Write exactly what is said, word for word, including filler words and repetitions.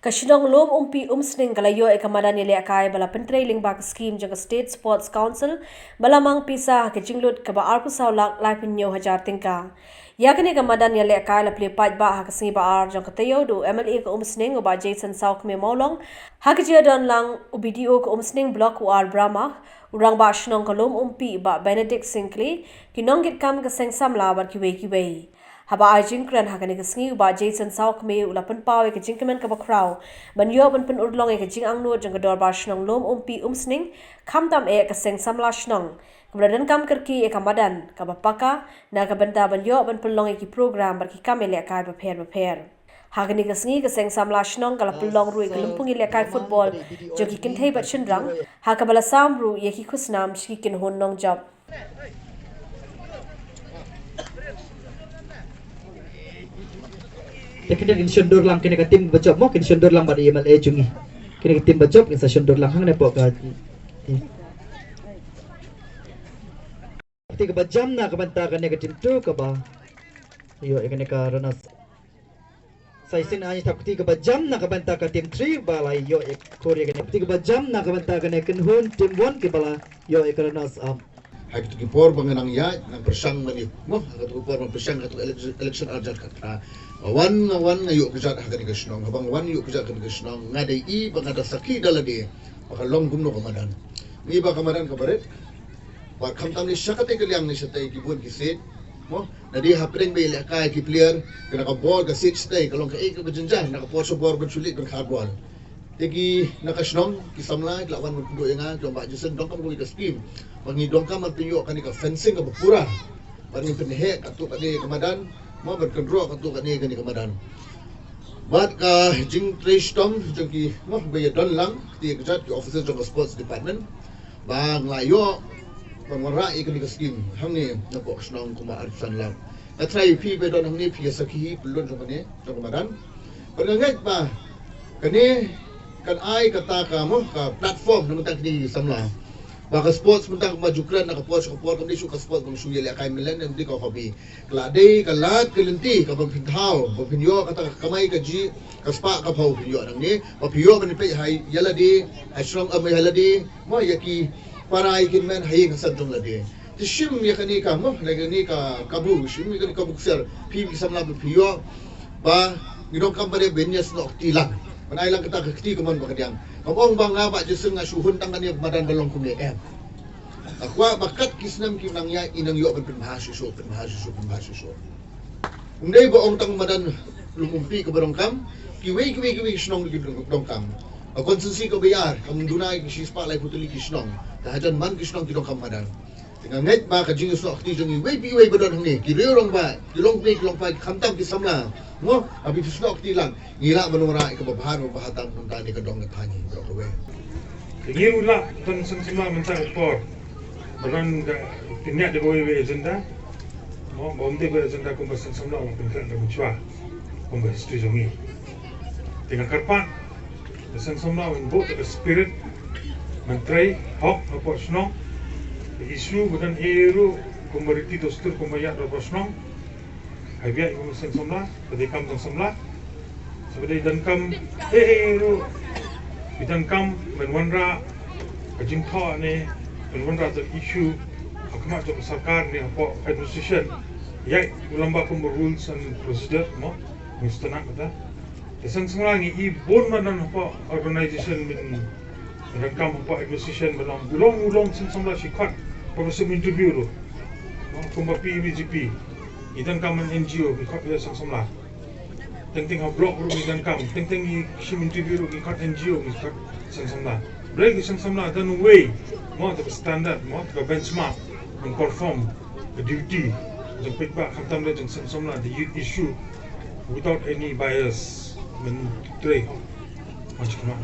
Ka shnong Lum Umpi Umsning ka la ïoh ïa ka madan ïalehkai ba la pyntrei lyngba ka skhim jong ka State Sports Council ba la mang pisa ha ka jinglut kaba arphew saw lak laiphew hynñiew hajar tyngka. Ïa kane ka madan ïalehkai la plie paidbah ha ka sngi ba ar jong ka taïew da u M L A ka Umsning u Bah Jason Sawkmie Mawlong, ha ka jingdon lang u B D O ka Umsning Block u R Bramah, u Rangbah Shnong ka Lum Umpi Bah Benedict Syngkli, ki nongkitkam ka Seng Samla bad kiwei kiwei. Haba ai jingkren ha kane ka sngi u Bah Jason Sawkmie u la pynpaw ïa ka jingkmen kaba khraw ban ïoh ban pynurlong ïa ka jingangnud jong ka Dorbar Shnong Lum Umpi Umsning, khamtam eh ka Seng Samla Shnong, kaba la donkam kyrkieh ïa ka madan kaba paka na ka bynta ban ïoh ban pynlong ïa ki program bad ki kam ïalehkai bapher bapher. Ha kane ka sngi ka Seng Samla Shnong ka la pynlong ruh ïa ka lympung ïalehkai football jong ki kynthei bad shynrang, ha kaba la sam ruh ïa ki khusnam sha ki kynhun nongjop. Te kine kin shon dur lang, kine ka tim ba jop mo, kin shon dur lang bad i M L A jong ngi. Kine ka tim ba jop kin sa shon dur lang hangne hapoh ka. Te kaba jam na ka bynta kane ka tim two kaba ïoh ïa kane ka runners. Sa shisien ngi thap kti kaba jam na ka bynta ka tim three ba la ïoh ïa ka khur ïa kane. Kti kaba jam na ka bynta kane kynhun tim one kiba la ïoh ïa ka runners up. Ha kito ki por ba nga nang ïaid, nang pyrshang mane mo, ha kito ki por ba pyrshang ha kito election, election arjan ka tra. Nga wan, nga wan, nga ïoh kjat ha kane ka shnong. Haba nga wan ïoh kjat ha kane ka shnong, nga dei i ba nga da sakhi da lade ba ka long kumno ka madan. Ngi ba ka madan kaba rit. Bad khamtam ne sha katei ka liang ne shatei ki bun ki siej. Mo, na dei hapdeng ba ïalehkai ki player, ka na ka bor ka siej shatei, ka long kaei kaba jynjar, na ka por sha bor ban shu leit ban khar bor. Te ki na ka shnong, ki samla, ki la wan ban pynduh ïa nga, ki ong Bah Jason, donkam ruh ïa ka skim. Ba ngi donkam ban pynïoh kane ka fencing kaba pura. Bad ngin pynheh katto katne ka madan, mo ban kynroh katto katne kane ka madan. Bad ka jingtrei shitom jong ki, mo ba ïa don lang, kti kjat ki officer jong ka sports department. Ba nga la ïoh ban wanrah ïa kane ka skim hangne napoh ka shnong kumba arphew san lak. Nga tharai phi ba don hangne phi ïa sakhi hi pynlong jong kane jong ka madan. Bad nga ngeit ba kane kan ai kata ka mo ka platform na bynta kine ki samla. Ba ka sports mynta kumba ju kren na ka por sha ka por kam dei shuh ka sports ba nga shu ïalehkai mlien, em dei ka hobby. Ka la dei ka lad ka lynti kaba phin thaw ba phin ïoh kata ka kamai kajih ka spah ka phew phin ïoh nangne ba phi ïoh ban peit ha ïa lade ha shnong, em, ha lade mo ïa ki para ïa ki hynmen ha ïing ha sem jong lade. Te shim ïa kane ka mo, ïa kane ka kabu, shim ïa kane ka kabu ksiar phi ki samla ba phi ïoh ba ngi donkam ba dei ban ïasnoh kti lang. Ban ai lang kata ka kti kamon ba ka diang. Kam ong ba nga Bah Jason nga shu hun tang kane madan ba long kumne, em. Nga kwah ba kat ki snem ki nang ïaid ngi nang ïoh ban pynbha shuh shuh, pynbha shuh shuh, pynbha shuh shuh. Ym dei ba ong tang madan Lum Umpi kaba donkam, kiwei kiwei kiwei ki shnong ki donkam. Ka constituency kaba ïar kam duna ki shispah laiphew tylli ki shnong. Te hajan man ki shnong ki donkam madan. Te nga ngeit ba ka jingïasnoh kti jong ngi iwei pa iwei ba don hangne, ki riew rangbah, ki longkmie ki longpa, khamtam ki samla. Mo, haba phi snoh kti lang, ngi lah ban wanrah ïa kaba bha, ba bha tam kumta ne ka dong ka thaiñ baroh kawei. Te ngi ruh lah ban seng samla mynta ka por ba don ka pynïaid da kawei kawei agenda. Mo, ba ym dei kawei agenda kumba seng samla ba pynkhreh da mynshuwa kumba history jong ngi. Te nga kyrpad ba seng samla ban buh da ka spirit ban trei hok hapoh shnong. Ka issue ba don ei ruh kumba riti dustur kumba ïaid hapoh shnong. Haba ïaid kum u seng samla, ka dei kam jong samla. Sa ba dei donkam, eh, eh, ruh. Ba donkam ban wanrah ka jingthoh ne ban wanrah ka issue ha khmat jong ka sorkar ne hapoh administration. Ïaid u lamba kum rules and procedure mo, ngi sngewtynnat kata. Te seng samla ngi i bun madan hapoh organization, ban donkam hapoh administration, ban long u long u long seng samla shi khot. Ba shu interview ruh. Kumba P B G P ngi donkam ban N G O ngi khot ïa seng samla. Teng teng ha block ruh ngi donkam, teng teng ngi shim interview ruh ngi khot N G O ngi khot seng samla. Balei ki seng samla don uwei mo, da ka standard mo, da ka benchmark ban perform ka duty jong paidbah, khamtam leh jong seng samla, the youth issue without any bias. Ban trei ma shu khmat.